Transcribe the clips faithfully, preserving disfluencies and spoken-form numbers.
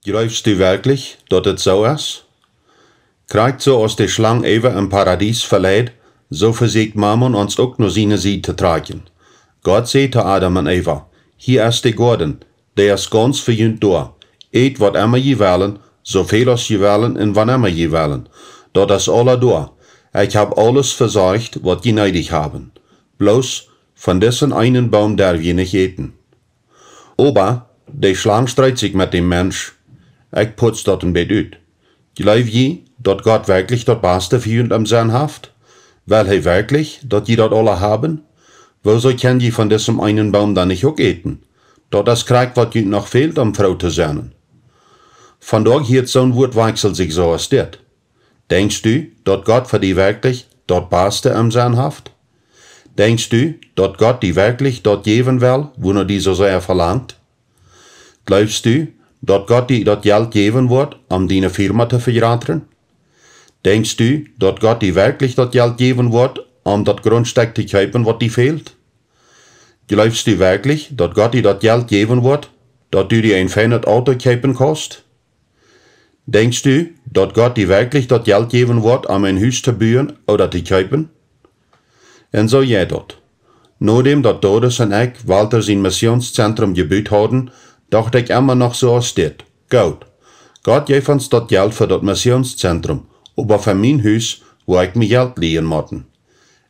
Jleefst du werkjlich, daut et soo es? Krakjt soo aus de Schlang Eva em Paradies veleid, soo vesieekjt Mammon ons uk no siene Sied to trakjen. Gott säd to Adam un Eva: "Hia es de Goaden, dee es gaunz fa junt doa. Ät waut emma jie wellen, soo väl aus jie wellen un wann emma jie wellen. Daut es aula doa. Ekj hab aules vesorcht, waut jie needich haben. Bloos von disen eenen Boom derw jie nich äten." Oba de Schlang street sikj met däm Mensch. Ekj putz daut een bät ut. Jleew jie, daut Gott werkjlich daut Baste fa junt em Senn haft? Well hee werkjlich, daut jie daut aula haben? Woosoo kjenn jie von disen eenen Boom dan nich uk äten? Daut es krakjt waut junt noch fält, om froo to sennen. Vondoag hieet soon Wuatwakjsel sikj soo aus dit. Denkjst du, daut Gott fa die werkjlich daut Baste em Senn haft? Denkjst du, daut Gott die werkjlich daut jäwen well, wua no die soo sea velangt? Jleefst du, daut Gott die daut Jelt jäwen woat, om diene Firma to vejratren? Denkjst du, daut Gott die werkjlich daut Jelt jäwen woat, om daut Grundstekj to kjeepen, waut die fält? Jleefst du werkjlich, daut Gott die daut Jelt jäwen woat, daut du die een feinet Auto kjeepen kaust? Denkjst du, daut Gott die werkjlich daut Jelt jäwen woat, om een Hus to buen ooda to kjeepen? Un soo jeit daut. Nodäm daut Doris un ekj Walter sien Missionszentrum jebut hauden, docht ekj emma noch soo aus dit: "Goot, Gott jeef ons daut Jelt fa daut Missionszentrum, oba fa mien Hus woa ekj mie Jelt lieen motten."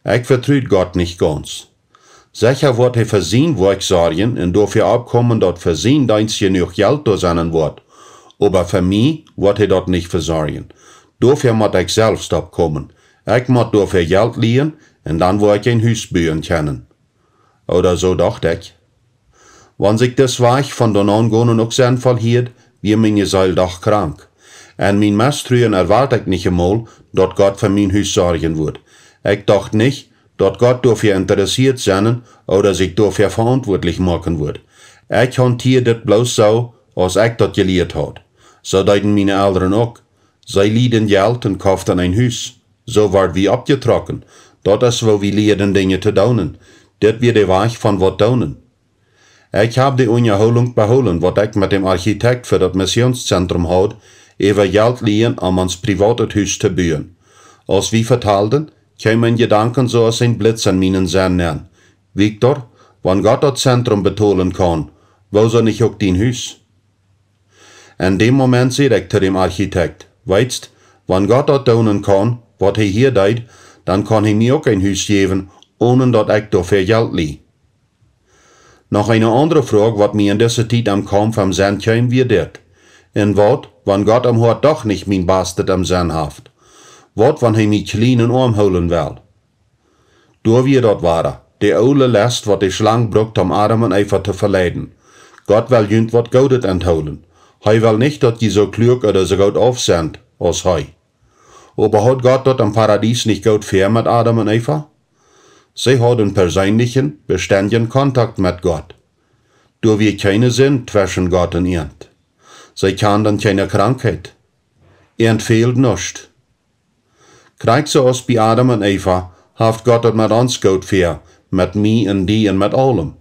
Ekj vetrud Gott nich gaunz. Secha woat hee fa sien Woakj sorjen un doafäa oppkomen, daut fa sien Deenst jenuach Jelt doa sennen woat. Oba fa mie woat hee daut nich vesorjen. Doafäa mott ekj selfst oppkomen. Ekj mott doafäa Jelt lieen un dan woa ekj een Hus buen kjennen. Ooda soo docht ekj. Wan sikj dis Wajch von doa aungonen uk sennvoll hieed, wia miene Seel doch krank. En mien Mestruen erwoat ekj nich emol, daut Gott fa mien Hus sorjen wudd. Ekj docht nich, daut Gott doafäa interessieet sennen ooda sikj doafäa veauntwuatlich moaken wudd. Ekj haundleed dit bloos soo, aus ekj daut jelieet haud. Soo deeden miene Elren uk. See lieeden Jelt un koften een Hus. Soo worden wie oppjetrocken. Daut es, woo wie lieeden Dinja to doonen. Dit wia de Wajch von waut doonen. Ekj hab de Unjahoolunk behoolen, waut ekj met däm Architekt fa daut Missionszentrum haud, äwa Jelt lieen, om ons privatet Hus to buen. Aus wie vetalden, kjeem een Jedanken soo aus een Blitz en mienen Senn nenn: "Victor, wan Gott daut Zentrum betolen kaun, woosoo nich uk dien Hus?" En däm Moment säd ekj to däm Architekt: "Weetst, wan Gott daut doonen kaun, waut hee hia deed, dan kaun hee mie uk een Hus jäwen, onen daut ekj doafäa Jelt lie." Noch eene aundre Froag, waut mie en dise Tiet aum Kaumf aum Senn kjeem, wia dit: "Un waut, wan Gott em Hoat doch nich mien Bastet em Senn haft? Waut, wan hee mie kjlien un oam hoolen well?" Doa wia daut wada, de oole Lest, waut de Schlang brukt, om Adam un Eva to veleiden. Gott well junt waut Goodet enthoolen. Hee well nich, daut jie soo kluak ooda soo goot auf sent aus hee. Oba haud Gott daut em Paradies nich goot väa met Adam un Eva? See hauden perseenlichen, bestendjen Kontakt met Gott. Doa wia kjeene Sind tweschen Gott un an. See kjanden kjeene Krankheit. An fäld nuscht. Krakjt soo aus bie Adam un Eva haft Gott daut met ons goot väa, met mie un die un met aulem.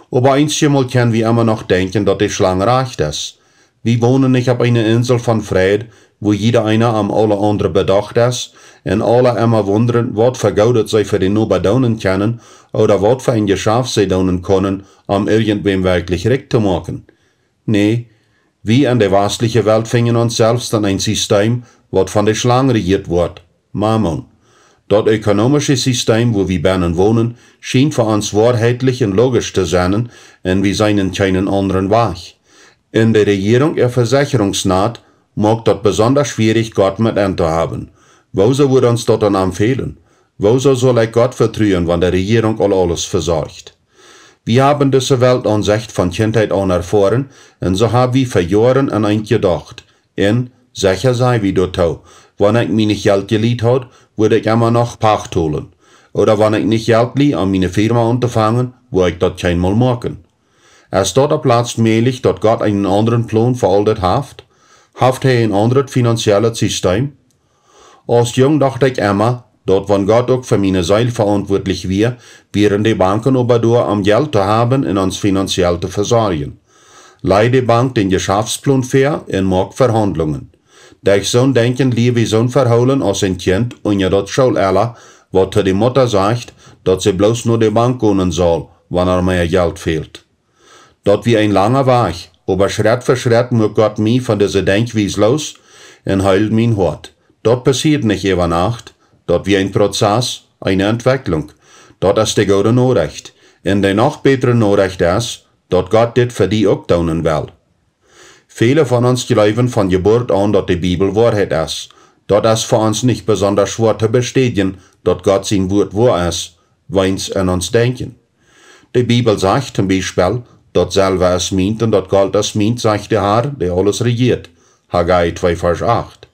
Oba eenjemol kjenn wie emma noch denkjen, daut de Schlang rajcht es. Wie wonen nich opp eene Insel von Freid, wua jieda eena om aule aundre bedocht es, un aule emma wundren, waut fa Goodet see fa dän Noba doonen kjennen, ooda waut fa een Jeschaft see doonen kunnen, om irjentwäm werkjlich rikj to moaken. Nä, wie en de wastliche Welt finjen ons selfst en een Sistem, waut von de Schlang rejieet woat, Mammon. Daut ökonomische Sistem, wua wie bennen wonen, schient fa ons woarheitlich un logisch to sennen, un wie seenen kjeenen aundren Wajch. En de Rejierunk äa Vesechrungsnat moakt daut besonda schwierich, Gott met aun to haben. Woosoo wudd ons daut dan aunfälen? Woosoo saul ekj Gott vetruen, wan de Rejierunk aul aules vesorcht? Wie haben dise Weltaunsecht von Kjintheit aun erfoaren, un soo hab wie fa Joaren aun eent jedocht. Un secha sent wie doatoo: Wan ekj mie nich Jelt jelieet haud, wudd ekj emma noch Pacht tolen. Ooda wan ekj nich Jelt lie, om miene Firma auntofangen, wudd ekj daut kjeenmol moaken. Es daut opp latst mäajlich, daut Gott eenen aundren Plon fa aul dit haft? Haft hee een aundret finanziellet Sistem? Aus Jung docht ekj emma, daut wan Gott uk fa miene Seel veauntwuatlich wia, wieren de Banken oba doa, om Jelt to haben un ons finanziell to vesorjen. Laj de Bank dän Jeschaftsplon väa un moak Vehaundlungen. Derch soon Denkjen lia wie soon Vehoolen aus een Kjint unja daut Schoolella, waut to de Mutta sajcht, daut see bloos no de Bank gonen saul, wan ar mea Jelt fält. Daut wia een langa Wajch, oba Schrett fa Schrett muak Gott mie von dise Denkjwies loos un heeld mien Hoat. Daut passieed nich äwa Nacht, daut wia een Prozess, eene Entwekjlunk. Daut es de goode Norecht. Un de noch bätre Norecht es, daut Gott dit fa die uk doonen well. Väle von ons jleewen von Jeburt aun, daut de Bibel Woarheit es. Daut es fa ons nich besondasch schwoa to bestädjen, daut Gott sien Wuat woa es, wiels en ons Denkjen. De Bibel sajcht toom Biespel: "Daut Selwa es mient un daut Golt es mient, sajcht de Har, dee aules rejieet." Haggai twee Varsch acht.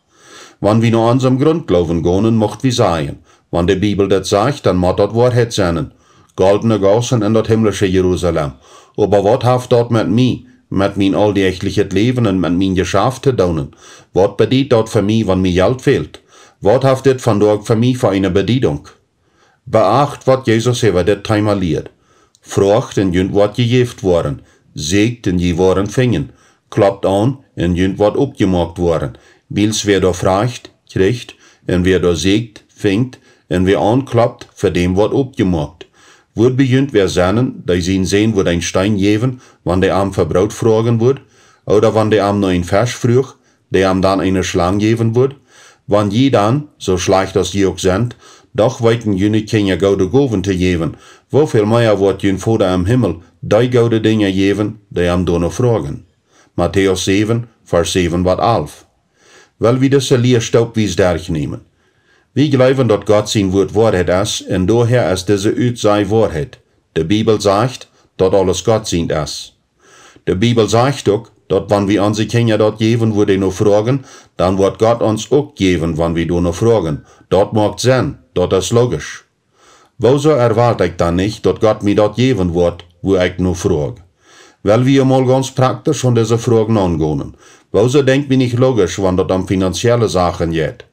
Wan wie no onsem Gruntgloowen gonen, mucht wie sajen: "Wan de Bibel daut sajcht, dan mott daut Woarheit sennen. Goldne Gaussen en daut himmlische Jerusalem." Oba waut haft daut met mie, met mien auldäachlichet Läwen un met mien Jeschaft to doonen? Waut bediet daut fa mie, wan mie Jelt fält? Waut haft dit vondoag fa mie fa eene Bediedunk? Beacht, waut Jesus äwa dit Thema lieet: "Froagt un junt woat jejäft woaren, sieekjt un jie woaren finjen, klopt aun un junt woat opjemoakt woaren. Wiels wäa doa froagt, kjricht, un wäa doa sieekjt, finjt, un wäa aunklopt, fa däm woat opjemoakt." Wudd bie junt wäa sennen, dee sien Sän wudd een Steen jäwen, wan dee am fa Broot froagen wudd? Ooda wan dee am no een Fesch fruach, dee am dan eene Schlang jäwen wudd? Wan jie dan, soo schlajcht aus jie uk sent, doch weeten june Kjinja goode Gowen to jäwen, woo väl mea woat jun Voda em Himmel dee goode Dinja jäwen, dee am doano froagen? Matäus säwen, Varsch säwen bat alf. Well wie dise Lia stoopwies derchnämen. Wie jleewen, daut Gott sien Wuat Woarheit es, un doahäa es dise Utsaj Woarheit. De Bibel sajcht, daut aules Gott sient es. De Bibel sajcht uk, daut wan wie onse Kjinja daut jäwen, wua dee no froagen, dan woat Gott ons uk jäwen, wan wie doano froagen. Daut moakt Senn, daut es logisch. Wuasoo erwoat ekj dan nich, daut Gott mie daut jäwen woat, wua ekj no froag? Well wie mol gaunz praktisch aun dise Froag aungonen. Wuasoo denkj wie nich logisch, wan daut om finanzielle Sachen jeit?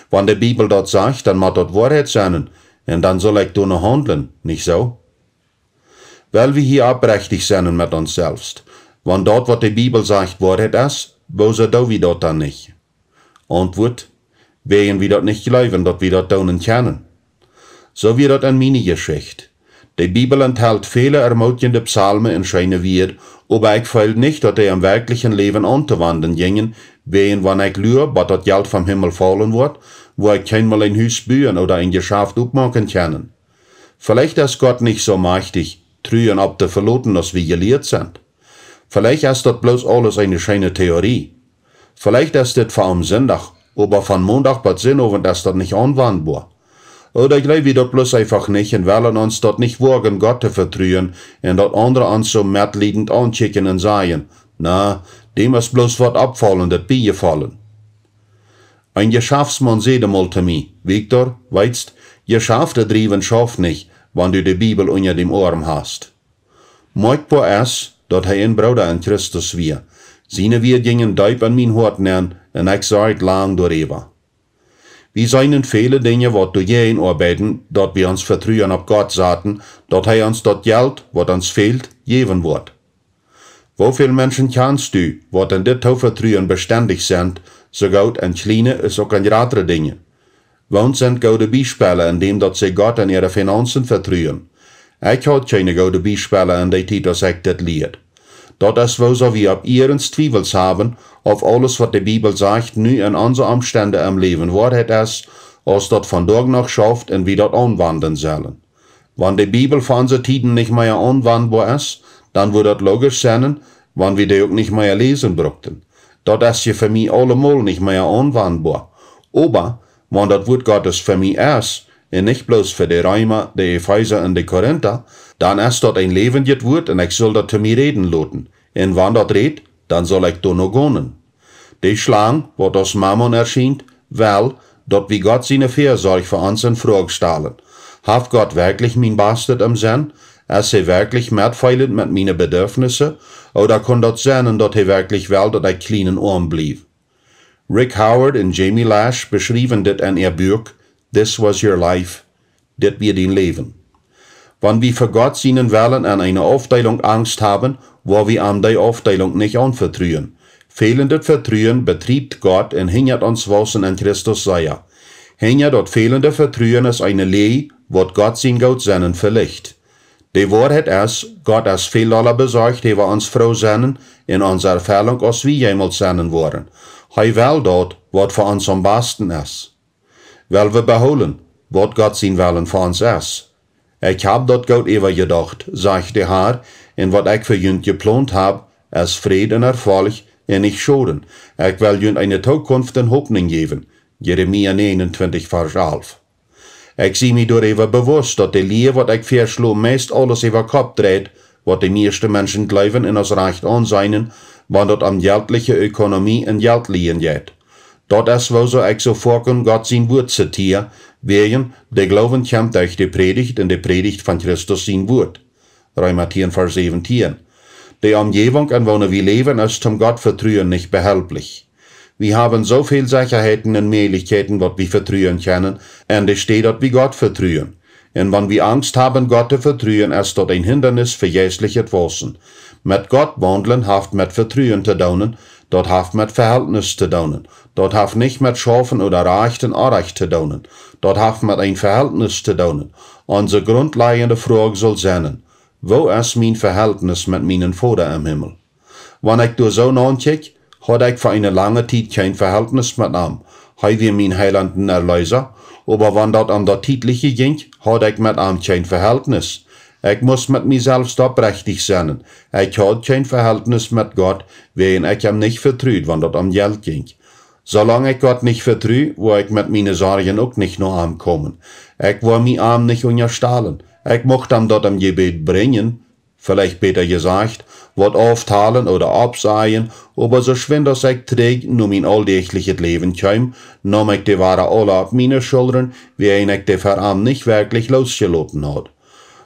Wan de Bibel daut sajcht, dan mott daut Woarheit sennen, un dan saul ekj doano haundlen, nich soo? Well wie hia oprechtich sennen met ons selfst. Wan daut, waut de Bibel sajcht, Woarheit es, wuasoo doo wie daut dan nich? Auntwuat: Wäajen wie daut nich jleewen, daut wie daut doonen kjennen. Soo wia daut en miene Jeschicht. De Bibel enthelt väle ermootjende Psalmen un scheene Wieed, oba ekj feeld nich, daut dee em werkjlichen Läwen auntowanden jinjen, wäajen wan ekj lua, bat daut Jelt vom Himmel faulen woat, woa ekj kjeenmol een Hus buen ooda een Jeschaft opmoaken kjennen. Veleicht es Gott nich soo majchtich, Truen opptoveloten, aus wie jelieet sent. Veleicht es daut bloos aules eene scheene Theorie. Veleicht es dit fa am Sindach, oba von Mondach bat Sinnowent es daut nich aunwandboa. Ooda jleew wie daut bloos eefach nich un wellen ons daut nich woagen, Gott to vetruen, un daut aundre ons soo metliedent aunkjikjen un sajen: "Na, däm es bloos waut Oppfaulendet biejefollen." Een Jeschaftsmaun säd emol to mie: "Victor, weetst, Jeschaft to driewen schauft nich, wan du de Bibel unja däm Oarm hast." Moakjboa es, daut hee een Brooda en Christus wia. Siene Wieed jinjen deep en mien Hoat nenn un ekj sorjd lang doaräwa. Wie seenen väle Dinja, waut doajäajen oabeiden, daut wie ons Vetruen opp Gott saten, daut hee ons daut Jelt, waut ons fält, jäwen woat. Woo väl Menschen kjanst du, waut en dit Toovetruen bestendich sent, soo goot en kjliene aus uk en jratre Dinja? Woont sent goode Biespellen en däm, daut see Gott en äare Finanzen vetruen? Ekj haud kjeene goode Biespellen en dee Tiet, aus ekj dit lieed. Daut es, wuasoo wie opp iernst Twiewels haben, auf aules, waut de Bibel sajcht, nu en onse Omstenden em Läwen Woarheit es, aus daut vondoag noch schauft un wie daut aunwanden sellen. Wan de Bibel fa onse Tieden nich mea aunwandboa es, dan wudd daut logisch sennen, wan wie dee uk nich mea läsen brukten. Daut es je fa mie aulemol nich mea aunwandboa. Oba wan daut Wuat Gottes fa mie es, un nich bloos fa de Reema, de Efeesa un de Korinta, dan es daut een läwendjet Wuat un ekj sull daut to mie räden loten. Un wan daut rät, dan sull ekj doano gonen. De Schlang, waut aus Mammon erschient, well, daut wie Gott siene Väasorj fa ons en Froag stalen. Haft Gott werkjlich mien Bastet em Senn? Es hee werkjlich metfeelent met miene Bedürfnisse? Ooda kaun daut sennen, daut hee werkjlich well, daut ekj kjlien un oam bliew? Rick Howard un Jamie Lash beschriewen dit en äa Buak This Was Your Life, Dit wia dien Läwen. Wan wie fa Gott sienen Wellen en eene Aufdeelunk Angst haben, woa wie am dee Aufdeelunk nich aunvetruen. Fälendet Vetruen betriebt Gott un hinjat ons Waussen en Christus sea. Hinja daut fälende Vetruen es eene Läj, waut Gott sien Goot sennen velicht. De Woarheit es, Gott es väl dolla besorcht äwa ons froo sennen un onse Erfellunk aus wie jemols sennen woaren. Hee well daut, waut fa ons aum basten es. Well wie behoolen, waut Gott sien Wellen fa ons es. Ekj hab daut Goot äwajedocht, sajcht de Har, un waut ekj fa junt jeplont hab, es Fräd un Erfolg un nich Schoden. Ekj well junt eene Tookunft un Hopninj jäwen. Jeremia negenuntwintich, Varsch alf. Ekj sie mie doaräwa bewust, daut de Lia, waut ekj väaschlo, meist aules äwa Kopp dreit, waut de mieeschte Menschen jleewen un aus rajcht aunseenen, wan daut om jeltliche Ökonomie un Jelt lieen jeit. Daut es wuarom ekj soo foaken Gott sien Wuat zitiea, wäajen de Gloowen kjemt derch de Prädicht un de Prädicht von Christus sien Wuat. Reema tieen, Varsch säwentieen. De Omjäwunk, en woone wie läwen, es toom Gott vetruen nich behelplich. Wie haben soo väl Sechaheiten un Mäajlichkjeiten, waut wie vetruen kjennen, enne Städ daut wie Gott vetruen. Un wan wie Angst haben, Gott to vetruen, es daut een Hindanis fa jeistlichet Waussen. Met Gott waundlen haft met Vetruen to doonen, daut haft met Veheltnis to doonen. Daut haft nich met Schaufen ooda Rajchten Onrajcht to doonen. Daut haft met een Veheltnis to doonen. Onse grundlajende Froag saul sennen: Woo es mien Veheltnis met mienen Voda em Himmel? Wan ekj doa soo naunkjikj, haud ekj fa eene lange Tiet kjeen Veheltnis met am. Hee wia mien Heilaunt un Erleesa, oba wan daut om daut Tietliche jinkj, haud ekj met am kjeen Veheltnis. Ekj must met mie selfst oprechtich sennen. Ekj haud kjeen Veheltnis met Gott, wäajen ekj am nich vetrud, wan daut om Jelt jinkj. Soo lang ekj Gott nich vetru, woa ekj met miene Sorjen uk nich no am komen. Ekj woa mie am nich unjastalen. Ekj mucht am daut em Jebäd brinjen, veleicht bäta jesajcht, waut auftalen ooda oppsajen, oba soo schwind aus ekj trigj no mien auldäachlichet Läwen kjeem, neem ekj dee wada aula opp miene Schullren, wäajen ekj dee ver am nich werkjlich loosjeloten haud.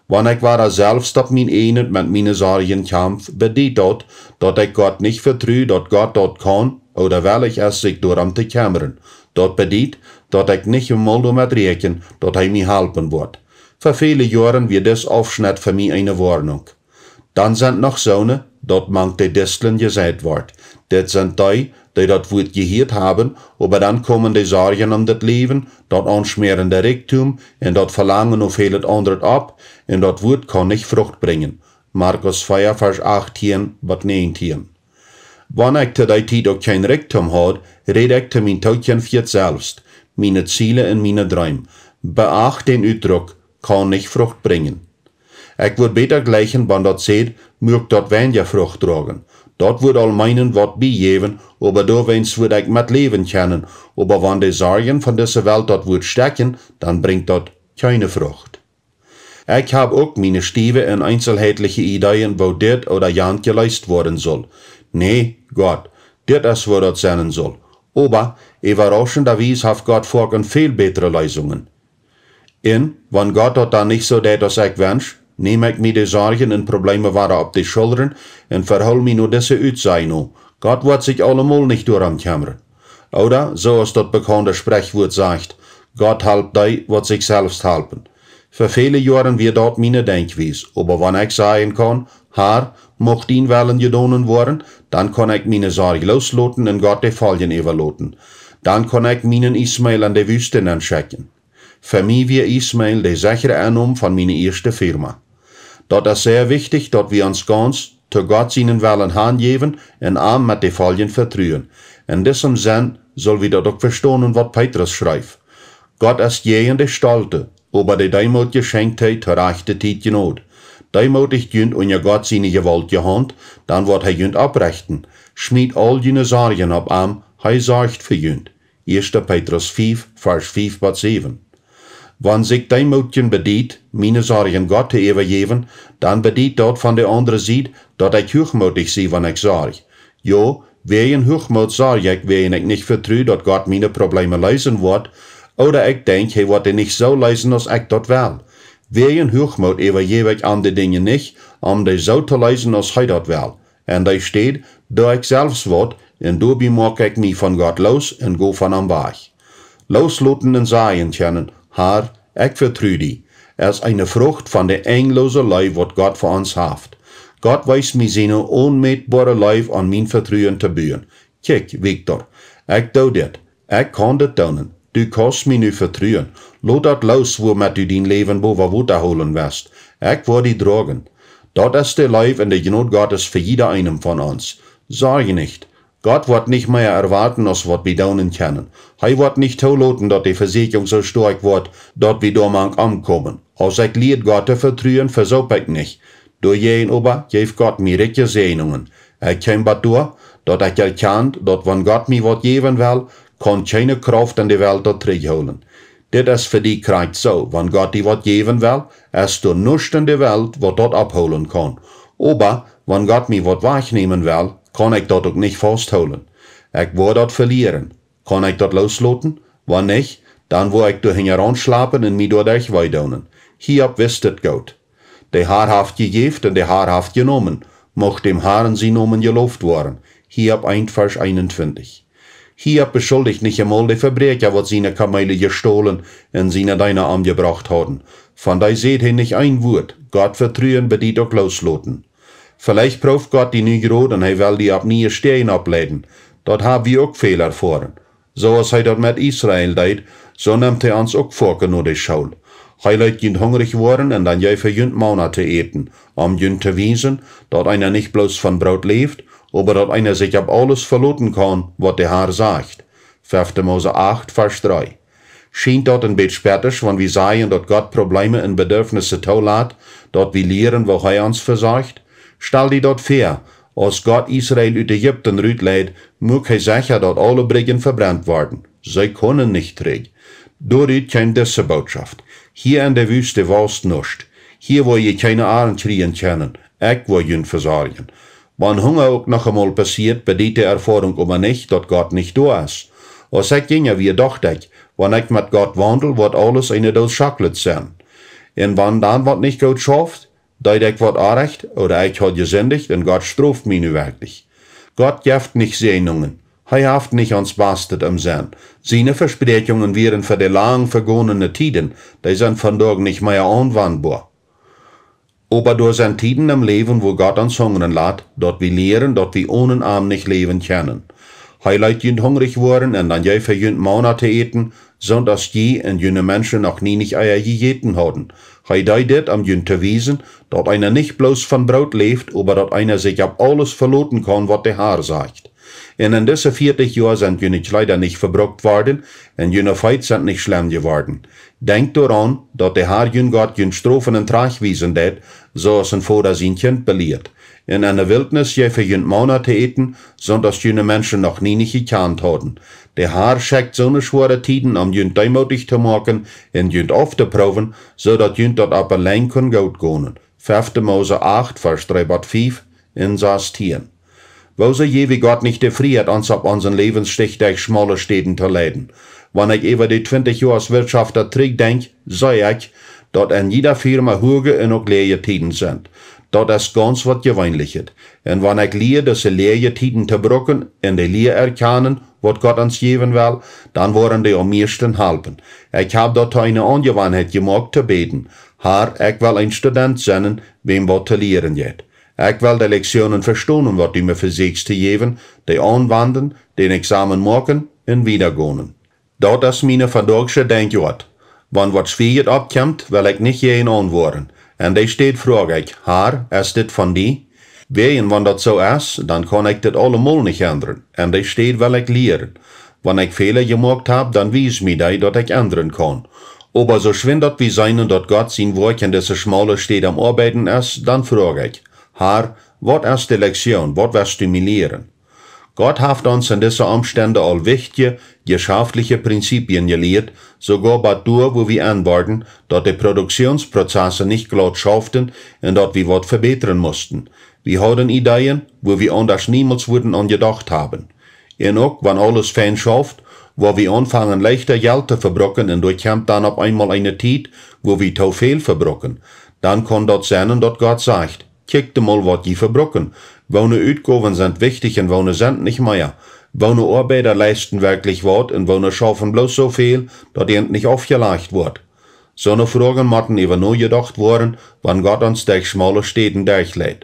Wan ekj wada selfst opp mien ieejnet met miene Sorjen kjamf, bediet daut, daut ekj Gott nich vetru, daut Gott daut kaun ooda wellich es, sikj doarom to kjemmren. Daut bediet, daut ekj nich emol doamet räakjen, daut hee mie halpen woat. Fa väle Joaren wia dis Aufschnett fa mie eene Woarnunk. Dan sent noch soone, daut mank de Distlen jeseit woat. Dit sent dee, dee daut Wuat jehieet haben, oba dan komen de Sorjen om daut Läwen, daut aunschmäarende Rikjdom un daut Velangen no väl aundret opp, un daut Wuat kaun nich Frucht brinjen. Markus vea, Varsch achtieen bat näajentieen. Wan ekj to dee Tiet uk kjeen Rikjdom haud, räd ekj to mien Tookjinft selfst, miene Ziele un miene Dreem. Beacht dän Utdruck: kaun nich Frucht brinjen. Ekj wudd bäta jleichen, wan daut sajcht: muak daut weinja Frucht droagen. Daut wudd aul meenen waut biejäwen, oba doawäajens wudd ekj met läwen kjennen, oba wan de Sorjen von dise Welt daut Wuat stekjen, dan brinjt daut kjeene Frucht. Ekj hab uk miene stiewe un eenselheitliche Ideeen, woo dit ooda jant jeleest woaren sull. Nä, Gott, dit es woo daut sennen sull. Oba äwarauschendawies haft Gott foaken väl bätre Leesungen. Un wan Gott daut dan nich soo deit aus ekj wensch, näm ekj mie de Sorjen un Probleeme wada opp de Schullren un vehool mie no dise Utsaj no: Gott woat sikj aulemol nich doarom kjemmren. Ooda, soo aus daut bekaunde Sprichwuat sajcht: Gott halpt dee, waut sikj selfst halpen. Fa väle Joaren wia daut miene Denkjwies, oba wan ekj sajen kaun: Har, mucht dien Wellen jedonen woaren, dan kaun ekj miene Sorj loosloten un Gott de Foljen äwaloten. Dan kaun ekj mienen Ismael en de Wüste nenschekjen. Fa mie wia Ismael de sechre Ennom von miene ieeschte Firma. Daut es sea wichtich, daut wie ons gauns to Gott sienen Wellen hanjäwen un am met de Foljen vetruen. En disem Senn sull wie daut uk vestonen, waut Petrus schreef: Gott es jäajen de Stolte, oba de Deemootje schenkjt hee to rajchte Tiet Jnod. Deemootijt junt unja Gott siene jewaultje Haunt, dan woat hee junt opprechten. Schmiet aul june Sorjen opp am, hee sorcht fa junt. Ieeschte Petrus fief, Varsch fief bat säwen. Wan sikj deemootjen bediet, miene Sorjen Gott to äwajäwen, dan bediet daut von de aundre Sied, daut ekj huachmootich sie, wan ekj sorj. Jo, wäajen Huachmoot sorj ekj, wäajen ekj nich vetru, daut Gott miene Probleeme leesen woat, ooda ekj denkj, hee woat dee nich soo leesen aus ekj daut well. Wäajen Huachmoot äwajäw ekj am de Dinja nich, om dee soo to leesen aus hee daut well. En dee Städ doo ekj selfst waut, un doabie moak ekj mie von Gott loos un go von am wajch. Loosloten un sajen kjennen: Har, ekj vetru die. es eene Frucht von de enjlose Leew, waut Gott fa ons haft. Gott wiest mie siene onmätboare Leew aun, mien Vetruen to buen. Kjikj, Viktor, ekj doo dit. Ekj kaun dit doonen. Du kaust mie nu vetruen. Lot daut loos, wua met du dien Läwen bowa Wota hoolen west. Ekj woa die droagen. Daut es de Leew un de Jnod Gottes fa jieda eenem von ons. Sorj nich. Gott woat nich mea erwoaten aus waut wie doonen kjennen. Hee woat nich toloten, daut de Vesäakjunk soo stoakj woat, daut wie doamank omkomen. Aus ekj lieed Gott to vetruen, vesoop ekj nich. Doajäajen oba jeef Gott mie rikje Säajnungen. Ekj kjeem bat doa, daut ekj erkjand, daut wan Gott mie waut jäwen well, kaun kjeene Krauft en de Welt daut trigjhoolen. Dit es fa die krakjt soo: wan Gott die waut jäwen well, es doa nuscht en de Welt, waut daut opphoolen kaun. Oba wan Gott mie waut wajchnämen well, kaun ekj daut uk nich fausthoolen. Ekj woa daut velieren. Kaun ekj daut loosloten? Wan nich, dan woa ekj doa hinjaraun schlapen un mie doaderch wee doonen. Hiob wist et goot. De Har haft jejäft un de Har haft jenomen. Mucht däm Harn sien Nomen jeloft woaren. Hiob eent, Varsch eenuntwintich. Hiob beschuldicht nich emol de Vebräakja, waut siene Kamele jestolen un siene Deena omjebrocht hauden. Von dee säd hee nich een Wuat. Gott vetruen bediet uk loosloten. Veleicht prooft Gott die nu jrod un hee well die opp niee Stäajen oppleiden. Daut hab wie uk väl erfoaren. Soo aus hee daut met Israel deed, soo nemt hee ons uk foaken no de School. Hee leet junt hungrich woaren un dan jeef hee junt Mana to äten, om junt to wiesen, daut eena nich bloos von Broot läft, oba daut eena sikj opp aules veloten kaun, waut de Har sajcht. Fefte Mose acht, Varsch dree. Schient daut een bät spettisch, wan wie sajen, daut Gott Probleeme un Bedurfnisse toolat, daut wie lieren, woo hee ons vesorcht? Stal die daut väa, aus Gott Israel ut Ägipten rutleid, muak hee secha, daut aule Brigjen vebrent worden. See kunnen nich trigj. Doarut kjeem dise Bootschoft: Hia en de Wüste waust nuscht. Hia woa jie kjeene Arnt kjrieen kjennen. Ekj woa junt vesorjen. Wan Hunga uk noch emol passieet, bediet de Erfoarunk oba nich, daut Gott nich doa es. Aus ekj jinja wia, docht ekj, wan ekj met Gott waundel, woat aules eene Doos Chocolate sennen. Un wan dan waut nich goot schauft, deed ekj waut orrajcht, ooda ekj haud jesindicht, un Gott stroft mie nu werkjlich. Gott jeft nich Säajnungen. Hee haft nich ons Bastet em Senn. Siene Vespräakjungen wieren fa de lang vegonene Tieden, dee sent vondoag nich mea aunwandboa. Oba doa sent Tieden em Läwen, wua Gott ons hungren lat, daut wie lieren, daut wie onen am nich läwen kjennen. Hee leet junt hungrich woaren un dan jeef hee junt Mana to äten, soont aus jie un june Menschen noch nienich ea jejäten hauden. Hee deed dit, om junt to wiesen, daut eena nich bloos von Broot läft, oba daut eena sikj opp aules veloten kaun, waut de Har sajcht. Un en dise vieetich Joa sent june Kjleeda nich vebrukt worden, un june Feet sent nich schlemm jeworden. Denkjt doaraun, daut de Har jun Gott junt strofen un trajchtwiesen deit, soo aus een Voda sien Kjint belieet. Un en de Wiltnis jeef hee junt Mana to äten, soont aus june Menschen noch nienich jekjant hauden. De Har schekjt soone schwoare Tieden, om junt deemootich to moaken un junt auftoproowen, soo daut junt daut opp de Lenj kunn goot gonen. Fefte Mose acht, Varsch dree bat fief un sastieen. Woosoo jeef wie Gott nich de Frieheit, ons opp onsen Läwensstich derch schmaule Städen to leiden? Wan ekj äwa de twintich Joa aus Wirtschofta trigjdenkj, see ekj, daut en jieda Firma huage un uk läaje Tieden sent. Daut es gaunz waut Jeweenlichet. Un wan ekj lia, dise läaje Tieden to brucken un de Lia erkjanen, waut Gott ons jäwen well, dan woaren dee aum mieeschten halpen. Ekj hab daut to eene Aunjewanheit jemoakt to bäden: Har, ekj well een Student sennen, wäm waut to lieren jeit. Ekj well de Lektionen vestonen, waut du mie vesieekjst to jäwen, dee aunwenden, dän Examen moaken un wieda gonen. Daut es miene vondoagsche Denkjoat. Wan waut Schwierijet oppkjemt, well ekj nich jäajenaun woaren. En dee Städ froag ekj: Har, es dit von die? Wäajen wan daut soo es, dan kaun ekj dit aulemol nich endren. En dee Städ well ekj lieren. Wan ekj Fäla jemoakt hab, dan wies mie dee, daut ekj endren kaun. Oba soo schwind daut wie seenen, daut Gott sien Woakj en dise schmaule Städ aum Oabeiden es, dan froag ekj: Har, waut es de Lektion, waut west du mie lieren? Gott haft ons en dise Omstend aul wichtje, jeschaftliche Prinzipien jelieet, soogoa bat doa, wua wie enworden, daut de Produktionsprozesse nich glaut schauften un daut wie waut vebätren musten. Wie hauden Ideeen, wua wie aundasch niemols wudden aun jedocht haben. Un uk wan aules fein schauft, woa wie aunfangen leichta Jelt to vebrucken, un doa kjemt dan opp eenmol eene Tiet, wua wie too väl vebrucken. Dan kaun daut sennen, daut Gott sajcht: Kjikjt emol, waut jie vebrucken. Woone Utgowen sent wichtich un woone sent nich mea? Woone Oabeida leisten werkjlich waut un woone schaufen bloos soo väl, daut an nich aufjelajcht woat? Soone Froagen motten äwa nojedocht woaren, wan Gott ons derch schmaule Städen derchleit.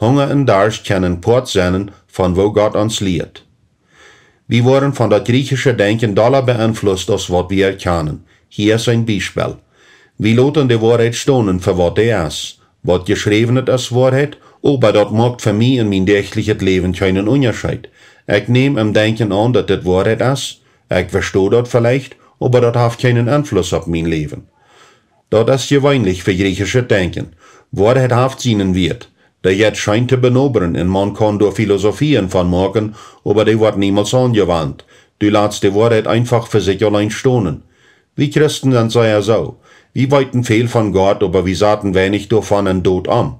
Hunga un Darscht kjennen Poat sennen von woo Gott ons lieet. Wie woaren von daut griechische Denkjen dolla beenflusst aus waut wie erkjanen. Hia es een Biespel. Wie loten de Woarheit stonen fa waut dee es. Waut jeschräwen es, es Woarheit, oba daut moakt fa mie en mien däachlichet Läwen kjeenen Unjascheet. Ekj näm em Denkjen aun, daut dit Woarheit es. Ekj vesto daut veleicht, oba daut haft kjeenen Enfluss opp mien Läwen. Daut es jeweenlich fa griechischet Denkjen. Woarheit haft sienen Wieet. Dee jeit scheen to benobren un maun kaun doa Filosofien von moaken, oba dee woat niemols aunjewant. Du latst de Woarheit eenfach fa sikj auleen stonen. Wie Christen sent sea soo. Wie weeten väl von Gott, oba wie saten weinich doavon en Dot om.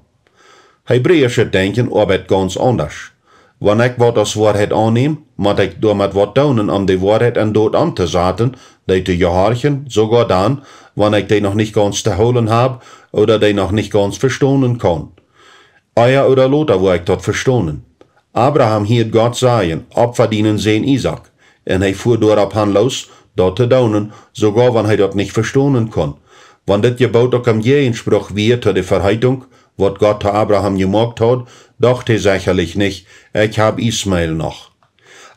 Hebräischet Denkjen oabeit gaunz aundasch. Wan ekj waut aus Woarheit aunnäm, mott ekj doamet waut doonen, om de Woarheit en Dot omtosaten, dee to jehorchen, soogoa dan, wan ekj dee noch nich gaunz to hoolen hab ooda dee noch nich gaunz vestonen kaun. Ea ooda lota woa ekj daut vestonen. Abraham hieed Gott sajen: "Opfa dienen Sän Isaak." Un hee fua doaropp han loos, daut to doonen, soogoa wan hee daut nich vestonen kunn. Wan dit Jeboot uk em Jäajensproch wia to de Verheitunk, waut Gott to Abraham jemoakt haud, docht hee sechalich nich: "Ekj hab Ismael noch."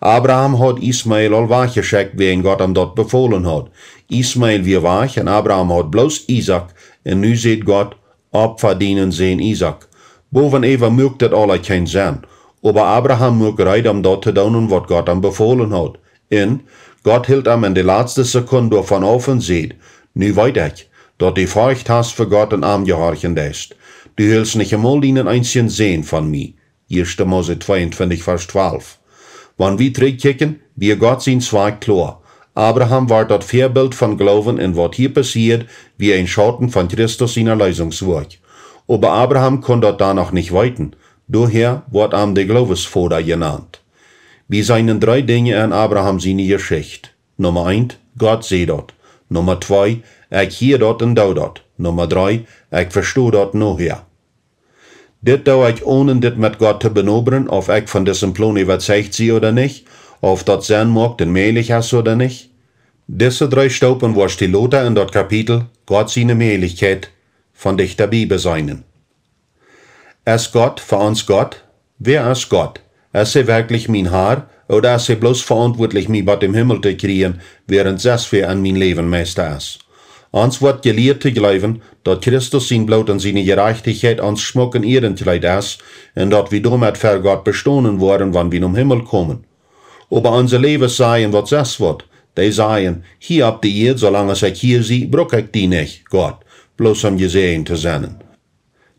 Abraham haud Ismael aul wajchjeschekjt, wäajen Gott am daut befolen haud. Ismael wia wajch un Abraham haud bloos Isaak, un nu säd Gott: "Opfa dienen Sän Isaak." Bowen äwa muak dit aula kjeen Senn, oba Abraham muak reed, om daut to doonen, waut Gott am befolen haud. Un Gott hilt am en de latste Sekund doavon auf un säd: "Nu weet ekj, daut du Forcht hast fa Gott un am jehorchen deist. Du hilst nich emol dienen eensjen Sän von mie." Ieeschte Mose tweeuntwintich, Varsch twalf. Wan wie trigjkjikjen, wia Gott sien Zwakj kloa. Abraham wort daut Väabilt von Gloowen, un waut hia passieed, wia een Schauten von Christus sien Erleesungswoakj. Oba Abraham kunn daut dan noch nich weeten, doahäa woat am de Gloowesvoda jenant. Wie seenen dree Dinja en Abraham siene Jeschicht. Numma eent: Gott säd daut. Numma twee: Ekj hia daut un doo daut. Numma dree: Ekj vesto daut nohäa. Dit doo ekj onen dit met Gott to benobren, auf ekj von disen Plon äwazeicht sie ooda nich, auf daut Senn moakt un mäajlich es ooda nich. Dise dree Stoopen woascht du lota en daut Kapitel Gott siene Mäajlichkjeit von dichta bie beseenen. Es Gott fa ons Gott? Wäa es Gott? Es hee werkjlich mien Har, ooda es hee bloos veauntwuatlich, mie bat em Himmel to kjrieen, wäarent sest wäa en mien Läwen Meista es? Ons woat jelieet to jleewen, daut Christus sien Bloot un siene Jerajchtichkjeit ons schmock un Ieedenkjleet es, un daut wie doamet ver Gott bestonen woaren, wan wie nom Himmel komen. Oba onse Läwes sajen waut sest waut. Dee sajen: "Hia opp de Ieed, soo lang aus ekj hia sie, bruk ekj die nich, Gott, bloos om jesäajent to sennen."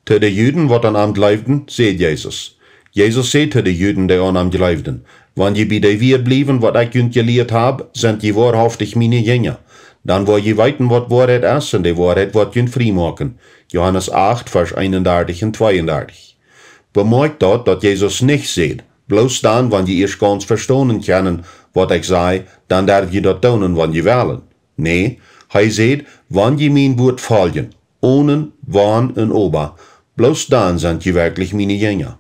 To de Juden, waut aun am jleewden, säd Jesus. Jesus säd to de Juden, dee aun am jleewden: "Wan jie bie dee Wieed bliewen, waut ekj junt jelieet hab, sent jie woarhaftich miene Jinja. Dan woa jie weeten, waut Woarheit es, un de Woarheit woat junt frie moaken." Johanes acht, Varsch eenundartich un tweeundartich. Bemoakjt daut, daut Jesus nich säd: "Bloos dan, wan jie ieescht gaunz vestonen kjennen, waut ekj saj, dan derw jie daut doonen, wan jie wellen." Nä, hee säd: "Wan jie mien Wuat foljen, onen Wan un Oba, bloos dan sent jie werkjlich miene Jinja."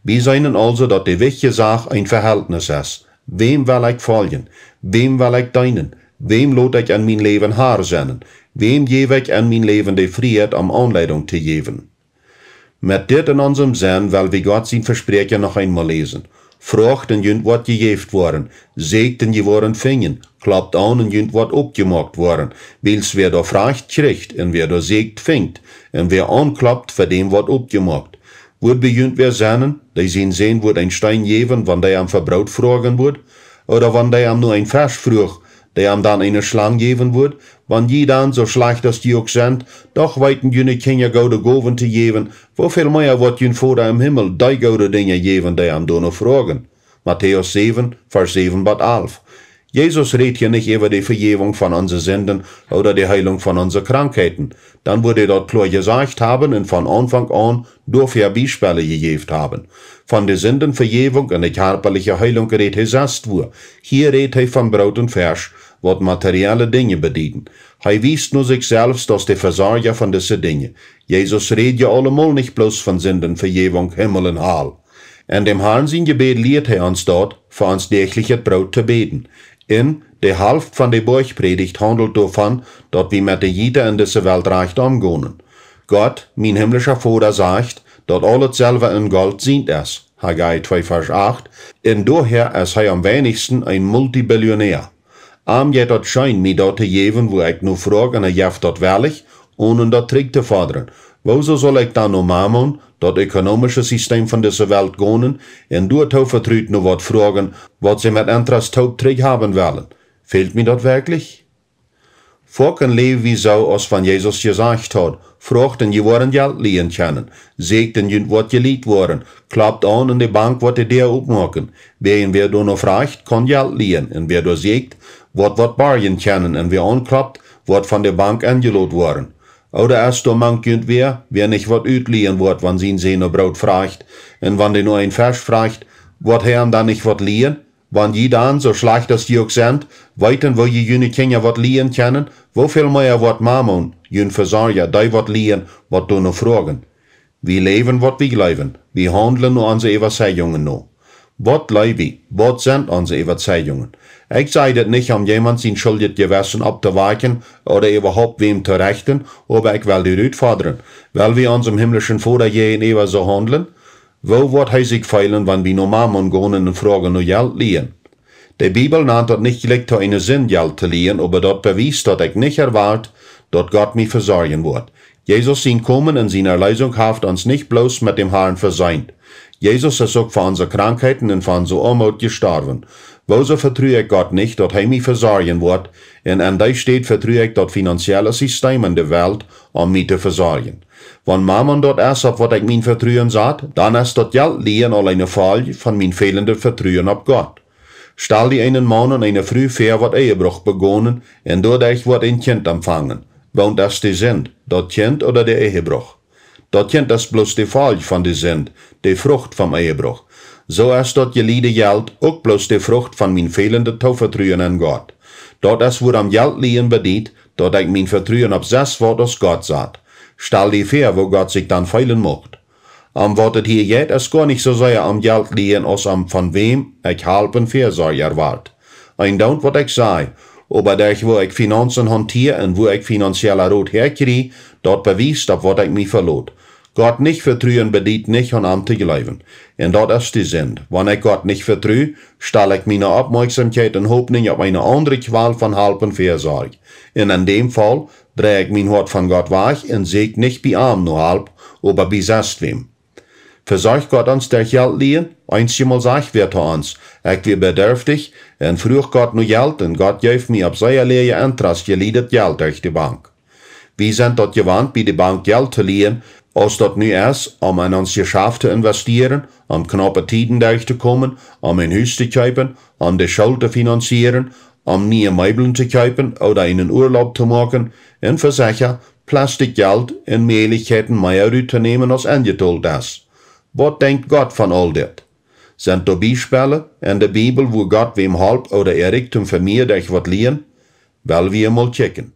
Wie seenen aulsoo, daut de wichtje Sach een Vehältnis es. Wäm well ekj foljen? Wäm well ekj deenen? Wäm lot ekj en mien Läwen Har sennen? Wäm jäw ekj en mien Läwen de Frieheit, om Aunleidunk to jäwen? Met dit en onsem Senn well wie Gott sien Vespräakjen noch eemol läsen: "Froacht un junt woat jejäft woaren, säkjt un jie woaren finjen, klopt aun un junt woat oppjemoakt woaren, wiels wäa doa fracht, kjricht, un wäa doa säkjt, finjt, un wäa aunklopt, fa däm woat oppjemoakt." Wudd bie junt wäa sennen, dee sien Sän wudd een Steen jäwen, wan dee am fa Broot froagen wudd? Ooda wan dee am no een Fesch fruach, dee am dan eene Schlang jäwen wudd? Wan jie dan, soo schlajcht aus jie uk sent, doch weeten june Kjinja goode Gowen to jäwen, woo väl mea woat jun Voda em Himmel dee goode Dinja jäwen, dee am doano froagen? Matäus säwen, Varsch säwen bat alf. Jesus rät hia nich äwa de Vejäwunk von onse Sinden ooda de Heelunk von onse Krankheiten. Dan wudd hee daut kloa jesajcht haben un von Aunfank aun doafäa Biespels jejäft haben. Von de Sindenvejäwunk un de kjarpaliche Heelunk rät hee sest wua. Hia rät hee von Broot un Fesch, waut materielle Dinja bedieden. Hee wiest no sikj selfst aus de Vesorja von dise Dinja. Jesus rät je aulemol nich bloos von Sindenvejäwunk, Himmel un Hal. En däm Harn sien Jebäd lieet hee ons daut, fa ons däachlichet Broot to bäden. Un de Halft von de Boajchprädicht haundelt doavon, daut wie met de Jieda en dise Welt rajcht omgonen. Gott, mien himmlischa Voda, sajcht, daut aulet Selwa un Golt sient es, Haggai twee Varsch acht, un doahäa es hee aum weinichsten een Multibilionäa. Am jeit daut scheen, mie daut to jäwen, wua ekj no froag, un hee jeft daut wellich, onen daut trigj to fodren. Wuasoo saul ekj dan no Mammon, daut ökonomische System von dise Welt, gonen un doa too vetrut no waut froagen, waut see met Interest toop trigj haben wellen? Fält mie daut werkjlich? Foaken läw wie soo, aus wan Jesus jesajcht haud: Froagt un jie woaren Jelt lieen kjennen. Säkjt un junt woat jelieet woaren. Klopt aun un de Bank woat de Däa opmoaken. Wäajen wäa doano frajcht, kaun Jelt lieen, un wäa doa säkjt, woat waut borjen kjennen, un wäa aunklopt, woat von de Bank enjelot woaren. Ooda es doa mank junt wäa, wäa nich waut utlieen woat, wan sien Sän no Broot frajcht, un wan dee no een Fesch frajcht, woat hee am dan nich waut lieen? Wan jie dan, soo schlajcht aus jie uk sent, weeten, woo jie june Kjinja waut lieen kjennen, woo väl mea woat Mammon, jun Vesorja, dee waut lieen, waut doano froagen? Wie läwen, waut wie jleewen. Wie haundlen no onse Äwazeijungen no. Waut jleew wie? Waut sent onse Äwazeijungen? Ekj saj dit nich, om jemaunt sien schuldjet Jewessen opptowakjen ooda äwahaupt wäm to rechten, oba ekj well die rutfodren: Well wie onsem himlischen Voda jäajenäwa soo haundlen? Woo woat hee sikj feelen, wan wie no Mammon gonen un froagen no Jelt lieen? De Bibel nant daut nich jlikj to eene Sind, Jelt to lieen, oba daut bewiest, daut ekj nich erwoat, daut Gott mie vesorjen woat. Jesus sien Komen un siene Erleesunk haft ons nich bloos met däm Harn veseent. Jesus es uk fa onse Krankheiten un fa onse Oamoot jestorwen. Wuasoo vetru ekj Gott nich, daut hee mie vesorjen woat, un en dee Städ vetru ekj daut finanzielle System en de Welt, om mie to vesorjen? Wan Mammon daut es, opp waut ekj mien Vetruen sat, dan es daut Jelt lieen aul eene Folj von mien fälende Vetruen opp Gott. Stal die eenen Maun un eene Fru väa, waut Ehebruch begonen, un doaderch woat een Kjint empfangen. Woont es de Sind, daut Kjint ooda de Ehebruch? Daut Kjint es bloos de Folj von de Sind, de Frucht vom Ehebruch. Soo es daut jeliede Jelt uk bloos de Frucht von mien fälende Toovetruen en Gott. Daut es wuarom Jelt lieen bediet, daut ekj mien Vetruen opp sest waut aus Gott sat. Stal die väa, woo Gott sikj dan feelen mucht. Om waut et hia jeit, es goa nich soo sea om Jelt lieen aus om von wäm ekj Halp un Väasorj erwoat. Eendoont waut ekj saj, oba derch woo ekj Finanzen hauntia un wua ekj finanziella Rot häakjrie, daut bewiest, opp waut ekj mie velot. Gott nich vetruen bediet nich aun am to jleewen. Un daut es de Sind. Wan ekj Gott nich vetru, stal ekj miene Oppmoakjsomkjeit un Hopninj opp eene aundre Kjwal von Halp un Väasorj. Un en däm Faul drei ekj mien Hoat von Gott wajch un säkj nich bie am no Halp, oba bie sest wäm. Vesorcht Gott ons derch Jelt lieen? Eenjemol sajcht wäa to ons: Ekj wia bedarftich un fruach Gott no Jelt, un Gott jeef mie opp sea läaje Interest jelieedet Jelt derch de Bank. Wie sent daut jewant, bie de Bank Jelt to lieen, aus daut nu es, om en ons Jeschaft to investieren, om knaupe Tieden derch to komen, om een Hus to kjeepen, om de School to finanzieren, om niee Meeblen to kjeepen ooda eenen Urlaub to moaken, un vesecha, Plastikjelt un Mäajlichkjeiten mea rut to nämen aus enjetolt es. Waut denkjt Gott von aul dit? Sent doa Biespellen en de Bibel, wua Gott wäm holp ooda äa Rikjdom vemiead derch waut lieen? Well wie mol kjikjen.